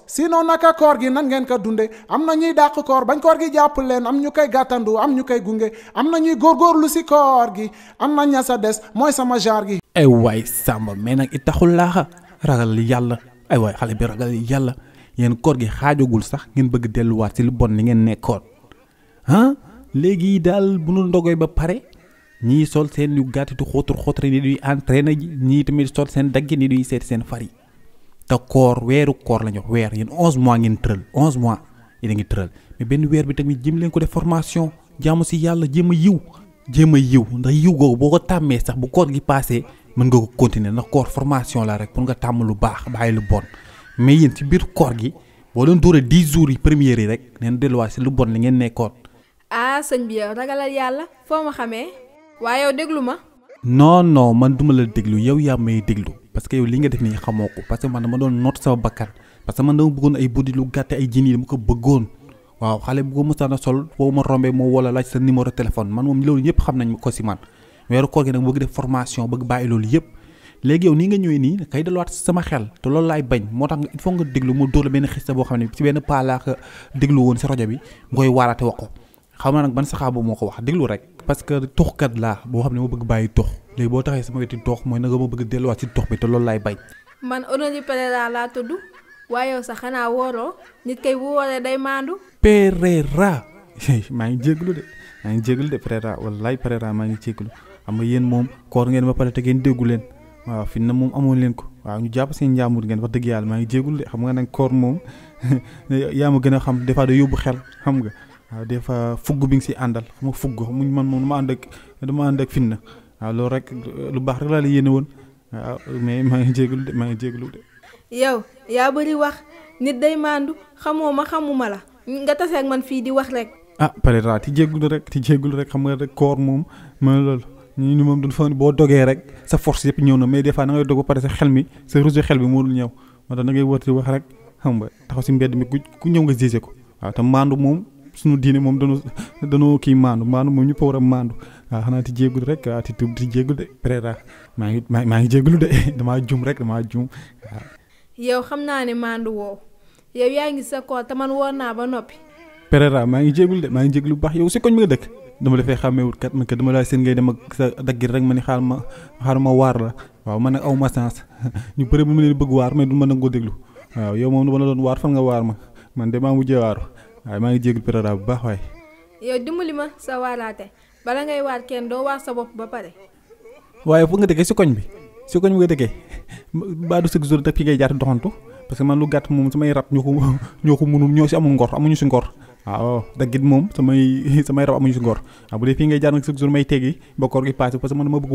sinon naka koor gi nan ngeen ko dunde am na ñuy dàq koor bañ koor gi jàpp leen am ñu koy gàttandu am ñu koy gunge am na ñuy góorgóorlu si koor gi am na ña sa des mooy sama genre gi. ay waay Samba mais nag it taxul laaxa ragal yàlla ay waay xale bi ragal yàlla yéen koor gi xaajagul sax ngeen bëgg delluwaat si lu bon li ngeen nekkoon ah léegi daal bu nu ndogoy ba pare ñii sol seen yu gàttitu xóotur ni duy entraîné ji ñii tamit sol seen daggi ni duy seeti seen far yi te koor weeru koor la ñu wax weer yéen 11 mois ngeen tëral 11 mois yéen a ngi tëral mais benn weer bi tamit jëm leen ko def formation jaamu si yàlla jéem a yiw ndax yiw googu boo ko tàmmee sax bu koor gi passé mën nga ko continuer ndax koor formation la rek pour nga tàmm lu baax bàyyi lu bon mais yéen ci biir koor gi boo leen dóoree 10 jours yi première yi rek neen delluwaat si lu bon li ngeen nekkoon. ah sëñ bi yow ragalal yàlla foo ma xamee waaye yow déglu ma. non man duma la déglu yow yaa may déglu parce que yow li nga def nii xamoo ko parce que man dama doon noot sama bakkan parce que man dama bëggoon ay buddi lu gàtte ay jën yi dama ko bëggoon waaw xale bu ko mësaan a sol boo ma rombee moo wala laaj sa numéro téléphone man moom loolu yëpp xam nañ ko si man weeru koor gi nag bëgg def formation bëgg bàyyi loolu yëpp léegi yow nii nga ñëwee nii kay delluwaat sama xel te loolu laay bañ moo tax il faut nga déglu mu dóor la benn xista boo xam ne ci benn paalaaka déglu woon si rajo bi ngoy waaraate wax ko xam naa nag ban saxaabu moo ko wax déglu rek parce que tuxkat laa boo xam ne ma bëgg bàyyi tux léegi boo taxee sama weti tux mooy nag ma bëgg delluwaat si tux bi te loolu laay bañ. man Onoli Pereira laa tudd waaye yow sax xanaa wooroo nit kay bu wooree day maandu. Pereira maa ngi jégalu de Pereira wallaay Pereira maa ngi jégalu xam nga yéen moom koor ngeen ba pare te ngeen déggu leen waaw fi na moom amoon leen ko waaw ñu jàpp seen njàmbur ngeen wax dëgg yàlla maa ngi jégalu de xam nga nag koor moom yaa ma gën a xam des fois da yóbbu xel xam nga. waaw des fois fugg bi nga si àndal xam nga fugg muñ man moom dama ànd ak finna waaw loolu rek lu baax rek laa la yéene woon waaw mais maa ngi jégalu de. yow yaa bëri wax nit day maandu xamoo ma xamuma la nga tase ak man fii di wax rek. ah Pereira ti jégalu rek xam nga rek koor moom mooy loolu ñu moom duñ fa boo dogee rek sa force yëpp ñëw na mais des fois da ngay dog ba pare sa xel mi sa réseau xel bi moo dul ñëw moo tax da ngay wër di wax rek xam nga taxaw si mbedd mi ku ñëw nga gisee ko waaw te maandu moom. suñu diine moom danoo kii maandu moom ñëpp a war a maandu waaw xanaa ti jéegul rek waaw ti tub ti jéegul de Pereira maa ngi jéegulu de damaa juum waaw. yow xam naa ne maandu woow yow yaa ngi sa koor te man woor naa ba noppi. Pereira maa ngi jéegul bu baax yow si koñ mi nga dëkk dama defee xàmmeewut kat man kat dama laa seen ngay dem ak sa daggir rek ma ni xaar ma waar la waaw man nag aw ma sens ñu bëri ba ma leen bëgg waar mais du ma nangoo déglu waaw yow moom dama la doon waar fan nga waar ma man de maa mujjee waaru waaye maa ngi jégalu Pereira bu baax waaye. yow dimbali ma sa waaraate bala ngay waar kenn doo waar sa bopp ba pare. waaye fu nga dëkkee si koñ bi nga dëkkee baa du chaque jour daf fi ngay jaar doxantu parce que man lu gàtt moom samay rab ñoo ko mënul ñoo si amuñu si ngor waaw daggit moom samay rab amuñu si ngor waaw bu dee fii ngay jaar nag chaque jour may teggi ba koor gi passé parce que man dama bëgg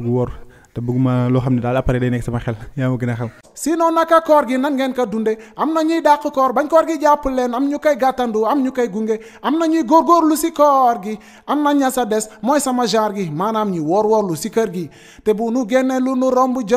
woor te bëgguma loo xam ne daal après day nekk sama xel yaa ma gën a xam. sinon naka koor gi nan ngeen ko dunde am na ñuy dàq koor bañ koor gi jàpp leen am ñu koy gàttandu am ñu koy gunge am na ñuy góorgóorlu si koor gi am na ña sa des mooy sama genre gi maanaam ñi woor woorlu si kër gi te bu nu génnee lu nu romb jën